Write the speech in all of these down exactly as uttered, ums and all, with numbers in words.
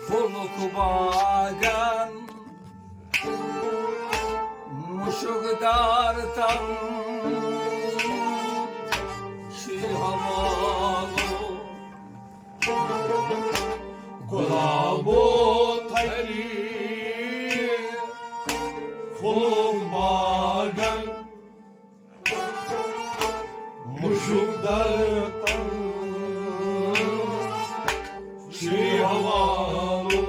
پھُلُک باغن مُشُک دار تن شی حوالو۔ گۄلابو تھری پھُلُک باغن مُشُک دار تن شی حوالو۔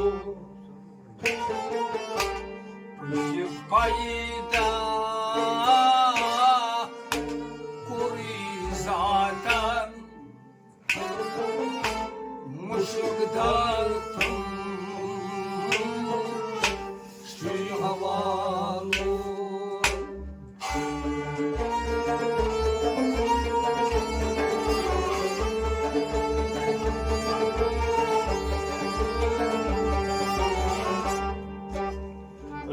یہِ پیدا کوٚرُے ذاتن مُشُک دار تن شی حوالو۔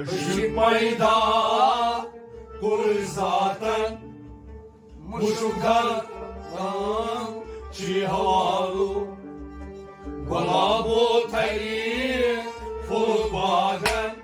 أشی پیدا کوٚر ذاتن مُشُک دار تن شی حوالو۔ گۄلابو تھری پھُلُک باغن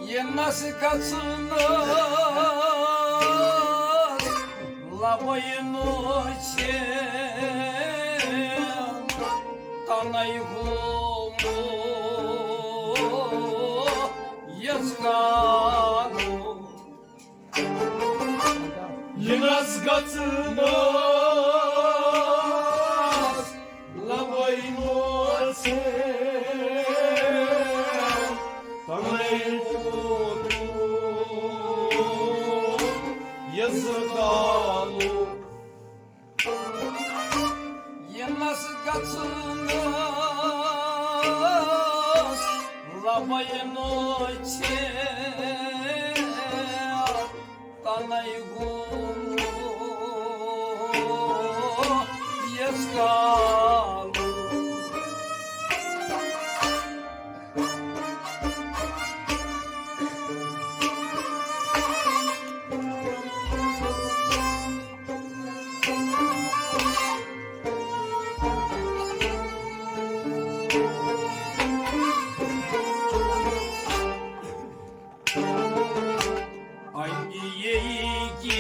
یِنَس گژھنَس لَبَے نوچھِ تَنَے ہومو یَس کانو۔ یِنَس گژھنَس لَبَے نوچھِ تَنَے ہومو یَس کانو۔ یِنَس گژھنَس لَبَے نوچھِ تَنَے ہومو یَس کانو۔ انگی ییٚکہِ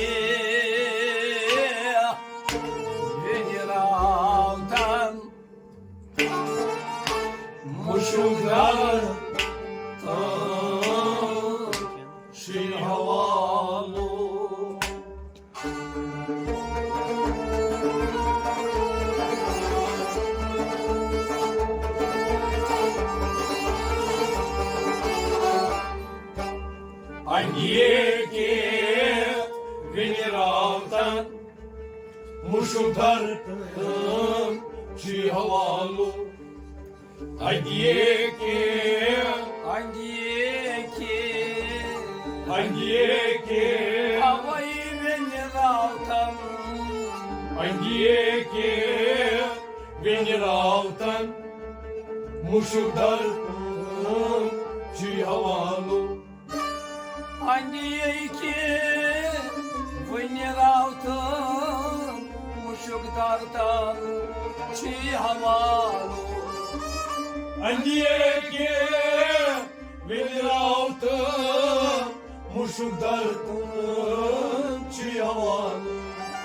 وِنہِ راوتن مُشُک دار تن شی حوالو۔ انگی ییٚکہِ وِنہِ راوتن مُشُک دار تن شی حوالو۔ انگی ییٚکہِ، انگی ییٚکہِ، انگی ییٚکہِ، اوے وِنہِ راوتن۔ انگی ییٚکہِ وِنہِ راوتن مُشُک دار تن شی حوالو۔ انگی ییٚکہِ وِنہِ راوتن مُشُک دار تن شی حوالو۔ انگی ییٚکہِ وِلہِ راوتہٕ مُشُک دردٕ چھُ یِوان۔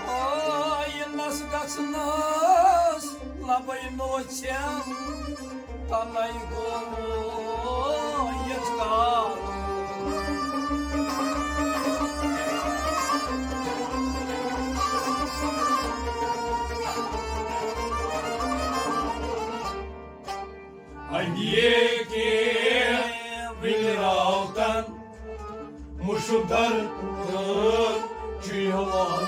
آینَس گژھنَس لَبَے نوژٮ۪ن تَلَے گوٚو یَزگار۔ اندیے کے وِلہِ راوتَن مُشُک دردٕ چھُ یِوان۔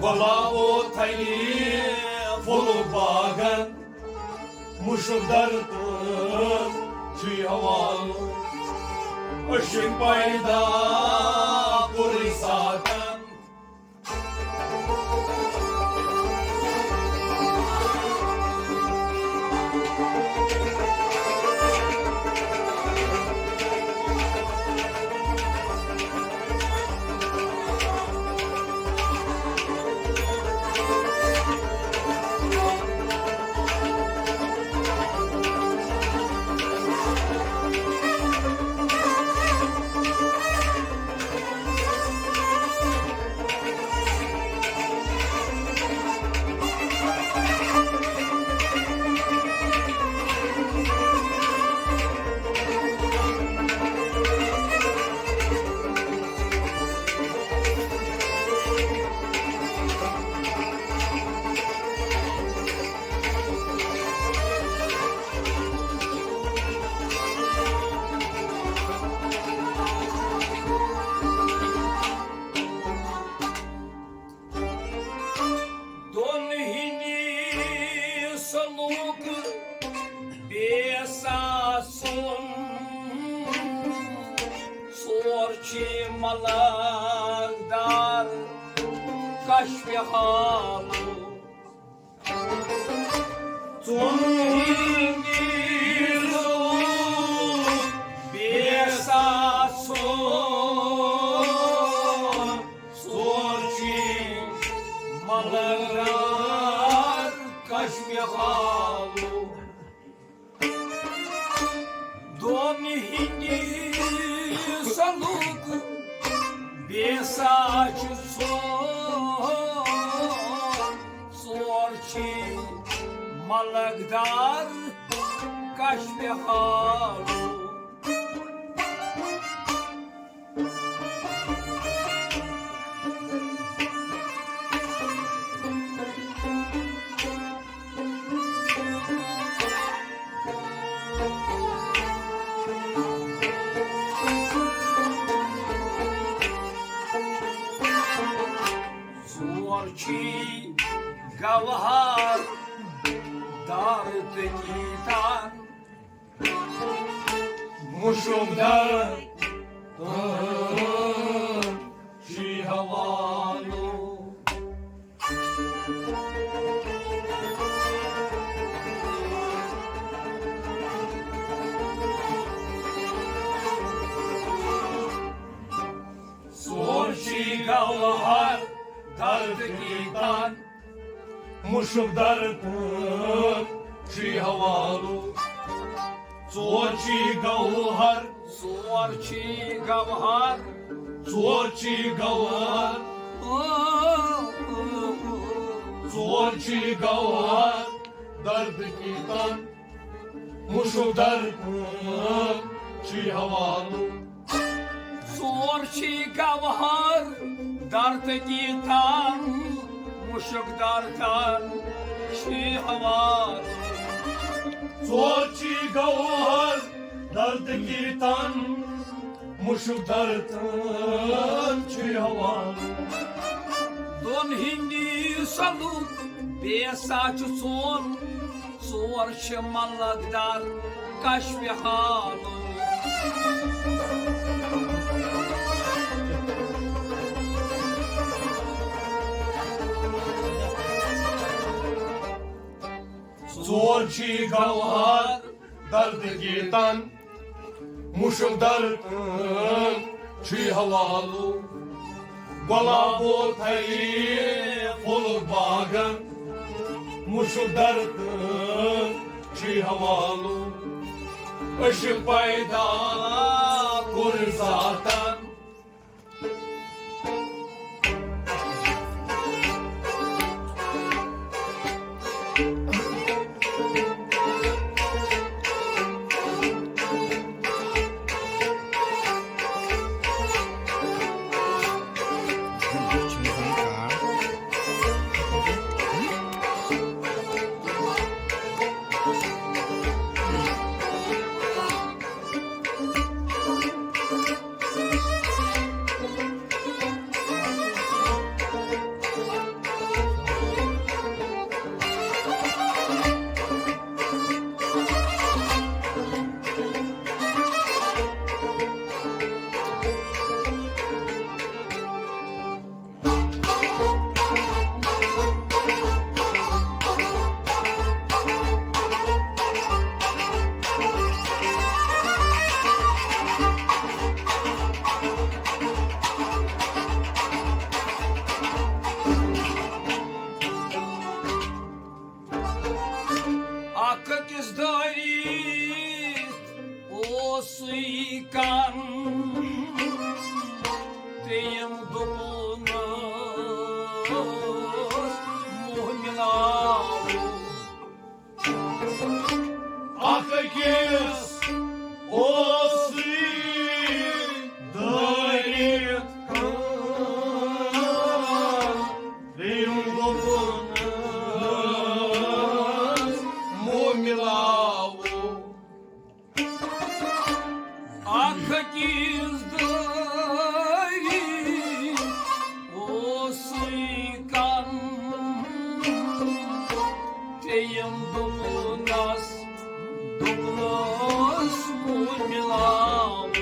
گۄلابو تھلہِ پھُلُک باغَن مُشُک دردٕ چھُ یِوان۔ عشق پیدا کوٚر ساتَن۔ دۄن ہٕنٛدِ سلوک بیسا سون، ژور چھِ ملک دار کشف حالو۔ ژوٗنٛٹھۍ بیسا سون، ژور چھِ ملنگار کشمہِ حالو۔ دۄن ہٕنٛدِ سلوک بیسا چھُ سون، ژور چھِ ملکدار کشمہِ حالو۔ ژور چھِ گوہر دار تہٕ گیٖتان، مُشُک در تہٕ شی حوالو۔ ژور چھِ گوہر درد کی تن، مُشُک در تہٕ شی حوالو۔ ژور چھِ گوہر، ژور چھِ گوہر، ژور چھِ گوہر، ژور چھِ گوہر درد کی تن، مُشُک در تہٕ شی حوالو۔ ژور چھِ گوہر درد کی تن، مُشُک در تہٕ شی حوالو۔ ژور چھِ گوہر درد کی تن، مُشُک در تہٕ شی حوالو۔ دۄن ہٕنٛدِ سلوک بیسا چھُ سون، ژور چھِ ملکدار کشمہِ حالو۔ ژور چھِ گوہر درد کی تن، مُشُک در تہٕ شی حوالو۔ گۄلابو تھلہِ پھُل باغن، مُشُک در تہٕ شی حوالو۔ أسۍ چھِ پیدا کوٚر ذاتن۔ اکھ أکِس دٲرِتھ اوسُے کن، ترٛیٚیِم دوٚپُن موہ مِلاوُن۔ اکھ أکِس اوسُے دٲرِتھ کن، ترٛیٚیِم دوٚپُن موہ مِلاوُن۔ اکھ أکِس دٲری اوسُے کن، ترٛیٚیِم دوٚپنس، دوٚپنس موہ مِلاوُن۔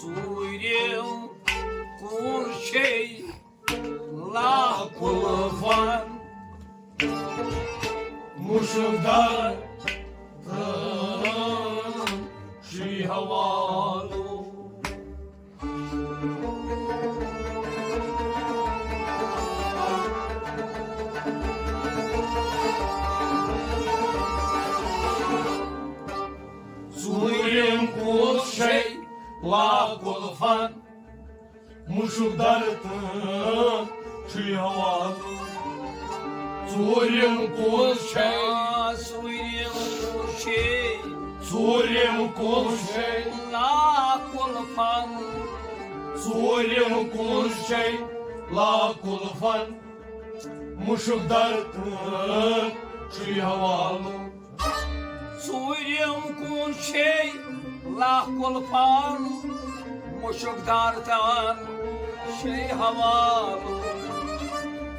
ژوٗرِم کُل چھے لاکُل فن، مُشُک در تہٕ چھُے حوالہٕ۔ ژوٗرِم کُل چھے لاکُل فن، مُشُک در تہٕ چھُے حوالہٕ۔ ژوٗرِم کُل چھے، آ، ژوٗرِم کُل چھے، ژوٗرِم کُل چھے، لاکُل فن۔ ژوٗرِم کُل چھے، لاکُل فن، مُشُک در تہٕ چھُے حوالہٕ۔ ژوٗرِم کُل چھے لاکُل فن، مُشُک در تہٕ چھُے حوالہٕ۔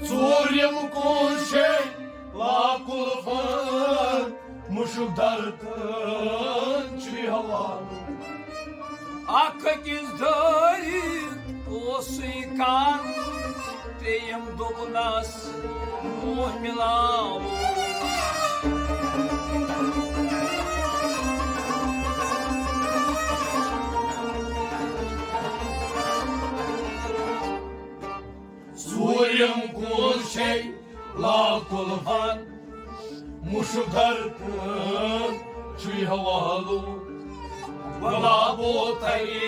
ژوٗرِم کُل چھے لاکُل فن، مُشُک در تہٕ چھُے حوالہٕ۔ اکھ أکِس دٲرِتھ اوسُے کن، ترٛیٚیِم دوٚپنس موہ مِلاوُن۔ ژوٗرِم کُل چھے لاکُل فن، مُشُک در تہٕ چھُے حوالہٕ۔ گۄلابو تلہِ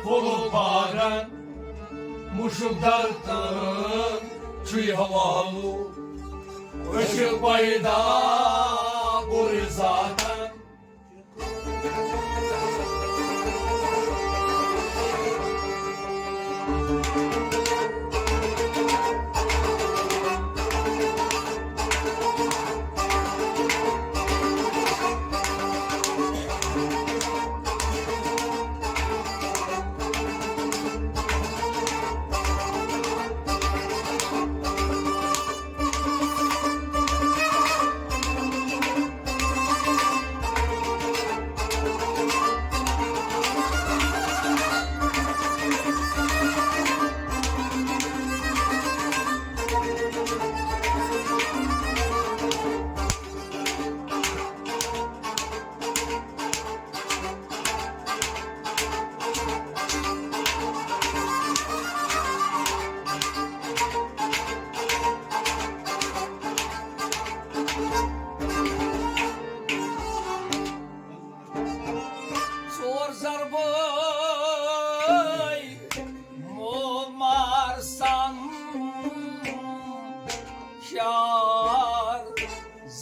پھُل بارن، مُشُک در تہٕ چھُے حوالہٕ۔ أسۍ چھِ پیدا بُرٕ ذاتن۔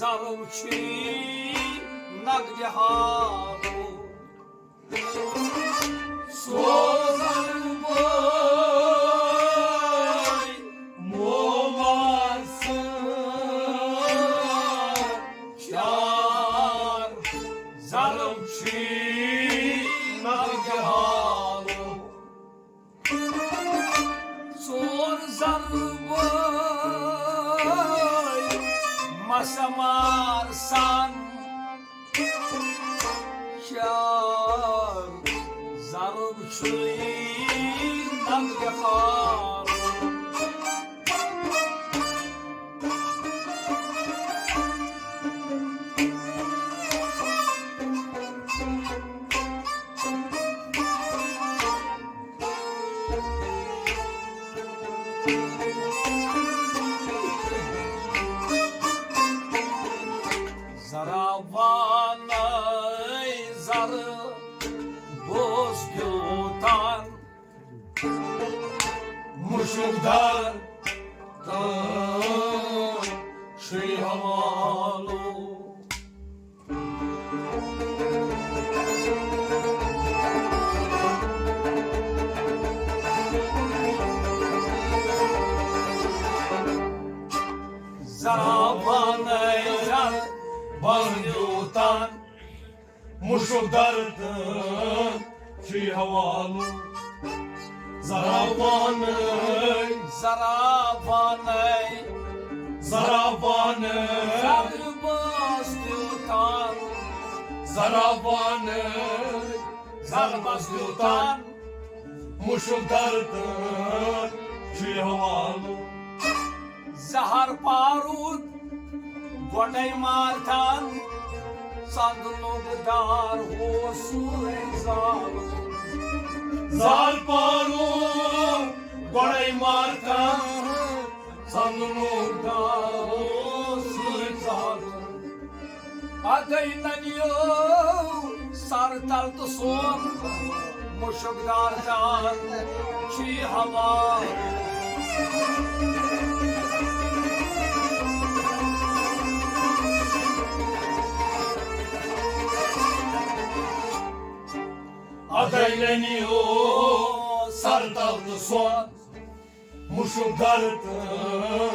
کرم چھی نقد حالو۔ سوزن بوے موما سن چار زرم چھی نگہالو۔ ژور زربٲے مسمار سان چار زرب چھُے نگہٕ حال۔ زراوانَے زر بوز دیوتان مُشُک دار تہٕ چھُے حوالو۔ زراوانَے زر بوز دیوتان مُشُک دار تہٕ چھُے حوالو۔ زراوانَے، زراوانَے، زراوانَے، زر بوز دیوتان۔ زراوانَے، زر بوز دیوتان۔ مُشُک دار تہٕ چھُے حوالو۔ زہر پارود گۄڈَے مارتان، ژندنُک دار اوس سُے زالُن۔ زہر پارود گۄڈَے مارتان، ژندنُک دار اوس سُے زالُن۔ ادے ننیو سر تل تہٕ سون مُشُک دار جان چھی ہوا۔ ادے ننیو سر تل تہٕ سون مُشُک دار تہٕ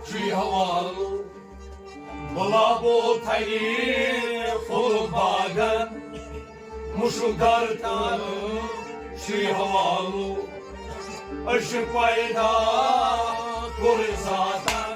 چھُے حوالو۔ گۄلابو تھرِ پھُل باغن مُشُک دار تہٕ چھُے حوالو۔ أسۍ چھِ پیدا کوٚر ذاتن۔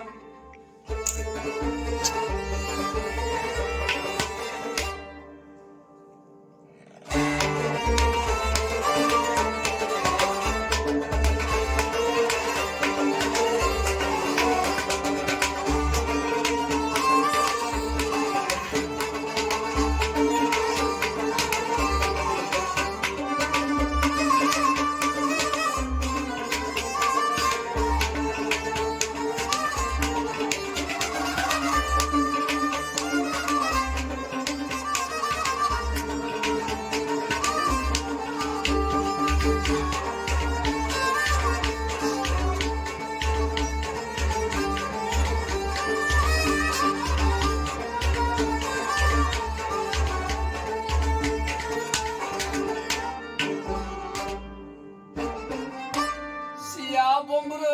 سیاہ بومبرس،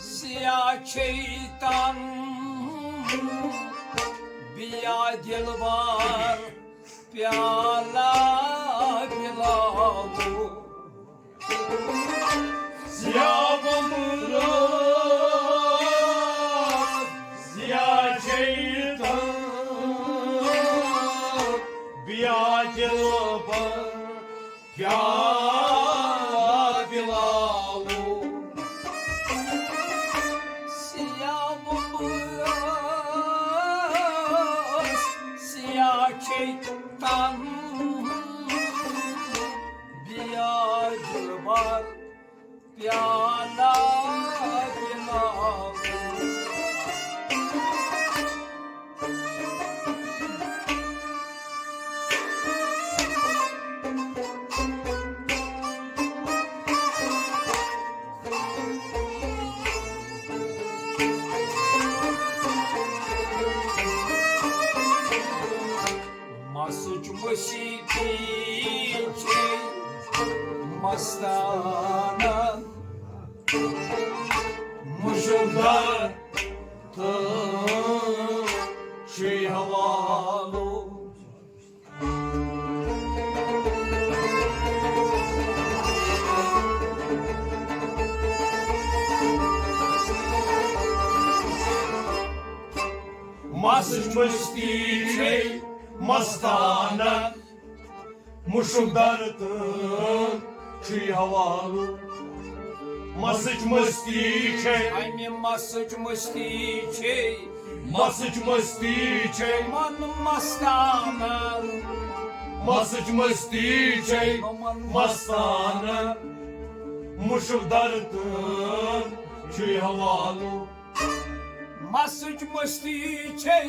سیاہ چیتن، بیا دلبر پیالہ پلاو۔ سیاہ بومبرس، سیاہ چیتن، بیا دلبر پیالہ پلاو۔ سیاہ بومبرس، سیاہ چیتن، بیا دلبر پیالہ پلاو۔ سیٖکھی چھے مستانہ، مُشُک در تہٕ چھُے حوالو۔ مسٕچ مستی چھے مستانہ، مُشُک در تہٕ چھُے حوالو۔ مسٕچ مستی چھے۔ امہِ مسٕچ مستی چھے۔ مسٕچ مستی چھے۔ من مستانہ۔ مسٕچ مستی چھے۔ من مستانہ۔ مُشُک در تہٕ چھُے حوالو۔ مسٕچ مستی چھے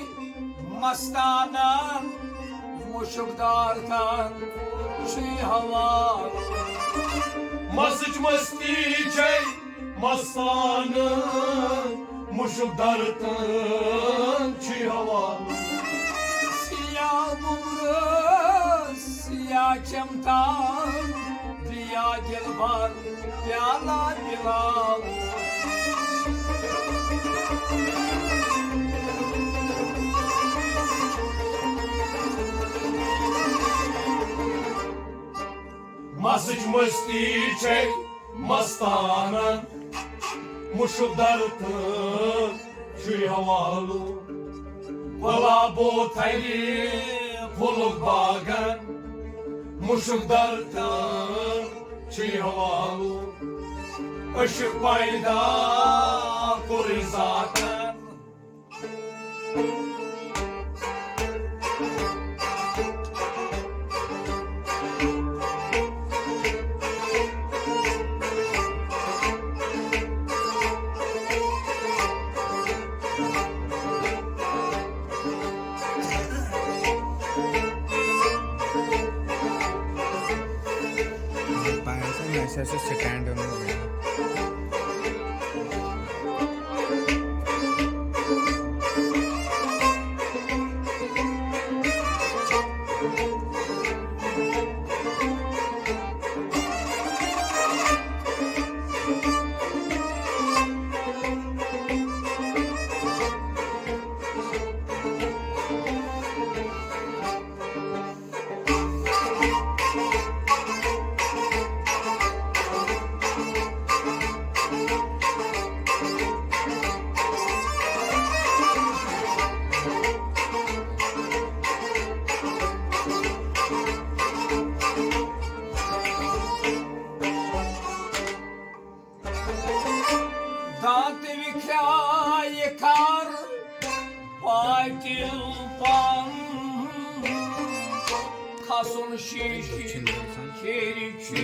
مستانہ، مُشُک در تہٕ چھُے حوالو۔ مسٕچ مستی چھے مستانہ، مُشُک در تہٕ چھُے حوالو۔ سیاہ بُمرٕ، سیاہ چمٹان، بیا دلبر پیالہ پلاو۔ مسٕچ مستی چھے مستانہ، مُشُک در تہٕ چھُے حوالو۔ گۄلابو تھرِ پھُلُک باغن، مُشُک در تہٕ چھُے حوالو۔ عشق پیدا کوٚرُے ذاتن۔ پایا سا، مےٚ ہسا چھُ سٹینڈ اوٚنمُت۔ دانتہٕ وِکھرایہِ کر پاٹِل پن، کھسُن شیٖشہِ ہیٚرِ چھُ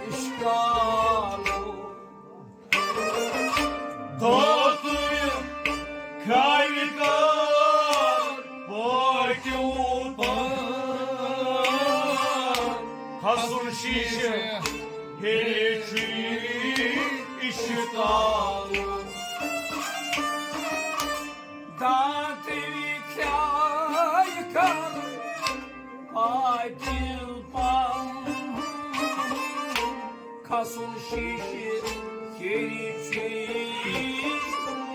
اِشکالُک۔ دانتہٕ وِکھرایہِ کر پاٹِل پن، کھسُن شیٖشہِ ہیٚرِ چھُ اِشکالُک۔ دانتہٕ وِکھرایہِ کر پاٹِل پن، کھسُن شیٖشہِ ہیٚرِ چھُ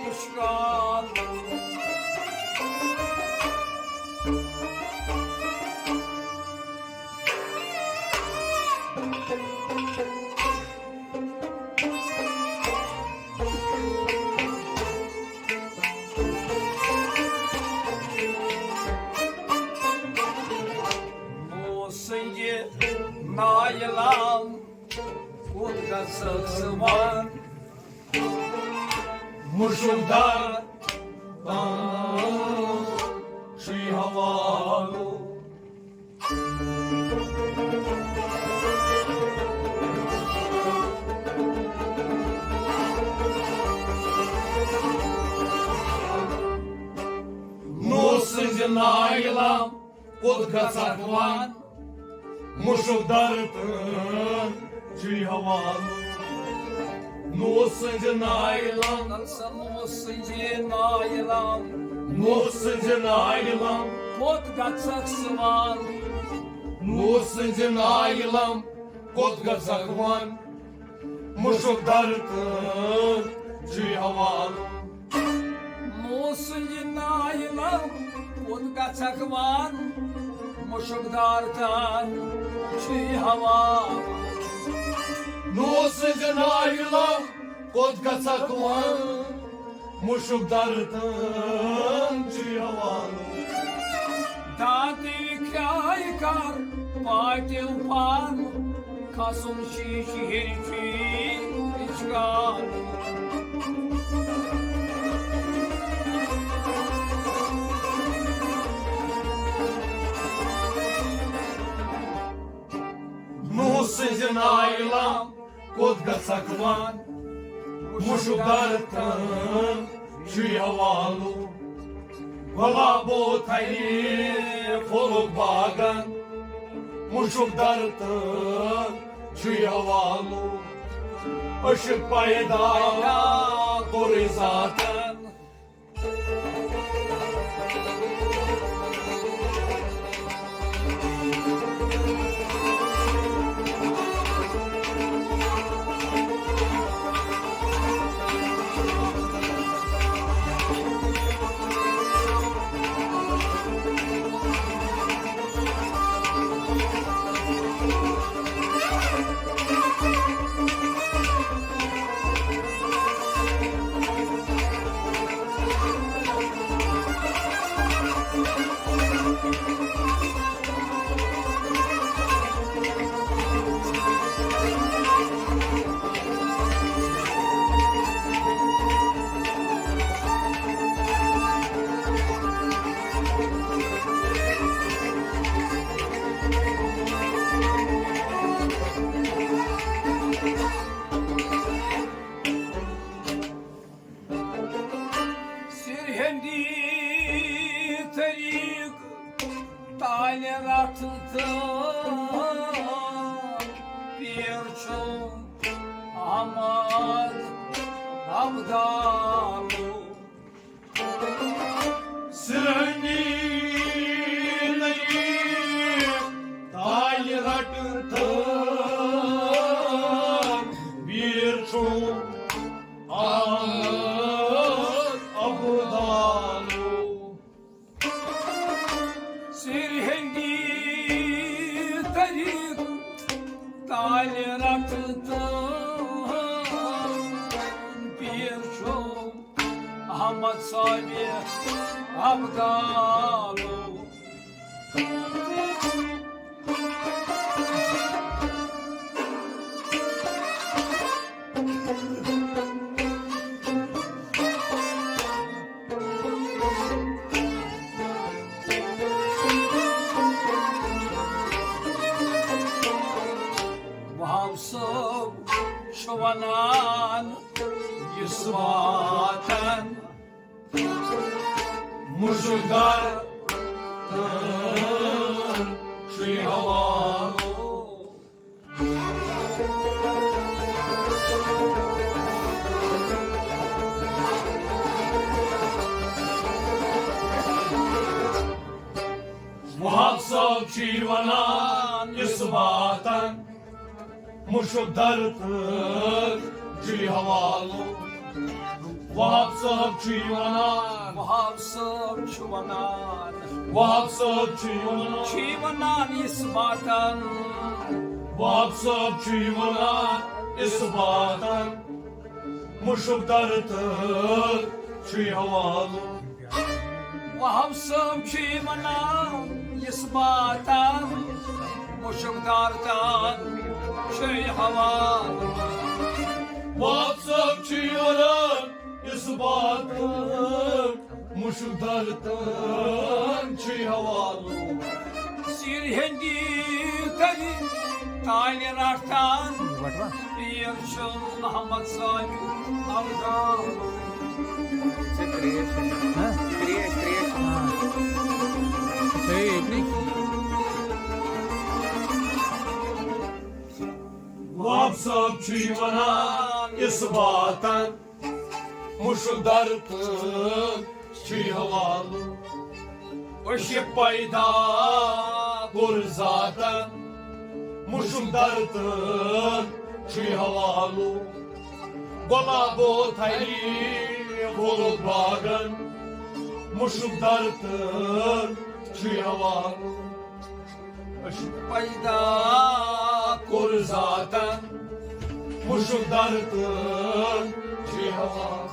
اِشکالُک۔ نوٗر سٕنٛدِ نایہِ لام کوٚت گژھکھ ژٕ وَن؟ مُشُک در تہٕ چھُے حوالو۔ نوٗر سٕنٛزِ نایہِ لام کوٚت گژھکھ وَن؟ مُشُک در تہٕ چھُے حوالو۔ نوٗر سٕنٛزِ نایہِ لام۔ نوٗر سٕنٛزِ نایہِ لام۔ نوٗر سٕنٛزِ نایہِ لام۔ کوٚت گژھکھ سوال؟ نوح سٕنٛزِ نایہِ لم کوٚت گژھکھ وَن؟ مُشُک در تہٕ چھُے حوالہٕ۔ نوح سٕنٛزِ نایہِ لم کوٚت گژھکھ وَن؟ مُشُک در تہٕ چھُے حوالہٕ۔ نوح سٕنٛزِ نایہِ لم کوٚت گژھکھ وَن؟ مُشُک در تہٕ چھُے حوالہٕ۔ دانتہٕ وِکھرایہِ کر پاٹِو پان، کھسُن شیٖشہٕ ہیٚرِ چھُے اِشکال۔ نوح سٕنٛزِ نایہِ لم کوٚت گژھکھ وَن؟ مُشُک در تہٕ چھُے حوالہٕ۔ گۄلابو تھلہِ پھوٚلُکھ باغن، مُشُک در تہٕ چھُے حوالہٕ۔ عشق پیدا کوٚرُے ذاتن۔ سِرہندی طریٖق تالہِ رٹھ تہٕ پیٖر چھُ احمد ابدالُک۔ سِرہندی طریٖق تالہِ رٹھ تہٕ پیٖر چھُ احمد ابدالُک۔ سِرہندی طریٖق تالہِ رٹھ تہٕ پیٖر چھُ احمد صٲبِ ابدالُک۔ وہاب صٲب چھُ ونان یُس واتن مُشُک در تہٕ چھُے حوالہٕ۔ وہاب صٲب چھُے ونان یُس واتن مُشُک در تہٕ چھُے حوالہٕ۔ وہاب صٲب چھُے ونان۔ وہاب صٲب چھُ ونان۔ وہاب صٲب چھُے ونان۔ چھُے ونان اِثباتن۔ وہاب صٲب چھُے ونان اِثباتن۔ مُشُک در تہٕ چھُے حوالہٕ۔ وہاب صٲب چھُے ونان اِثباتن، مُشُک در تہٕ چھُے حوالہٕ۔ وہاب صٲب چھُے ونان اِثباتن، مُشُک در تہٕ چھُے حوالہٕ۔ سِرہندی طریٖق تالہِ رٹان، پیٖر چھُ احمد صٲبُک ابدالُک۔ ہاں؟ ہاں۔ وہاب صٲب چھُے ونان اِثباتن، مُشُک در تہٕ چھُے حوالہٕ۔ أشہِ پیدا کوٚر ذاتن، مُشُک در تہٕ چھُے حوالو۔ گۄلابو تھری وولُکھ باغن، مُشُک در تہٕ چھُے حوالو۔ أشہِ پیدا کوٚر ذاتن، مُشُک در تہٕ چھُے حوالو۔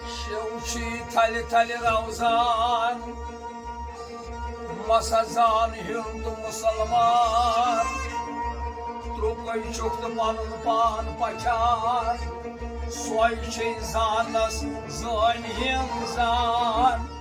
شیو چھی تھلہِ تھلہِ روزان، مسا زان ہیوٚن تہٕ مُسلمان۔ ترٛوٚکُے چھُکھ تہٕ پنُن پان پچھان، سۄے چھے زانس زٲنۍ ہِن زان۔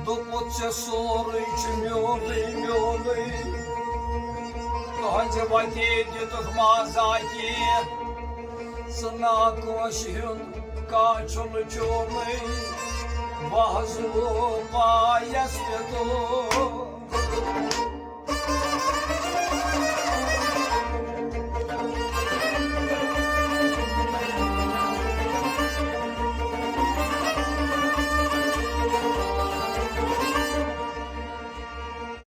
دوٚپُتھ ژےٚ سورُے چھُ میونُے، میونُے۔ تُہنٛزِ وتی دِتُکھ مازا کینٛہہ۔ ژٕ نا کٲنٛسہِ ہُنٛد کانٛہہ چھُنہٕ چونُے۔ بہٕ حظ پایس پٮ۪تُک۔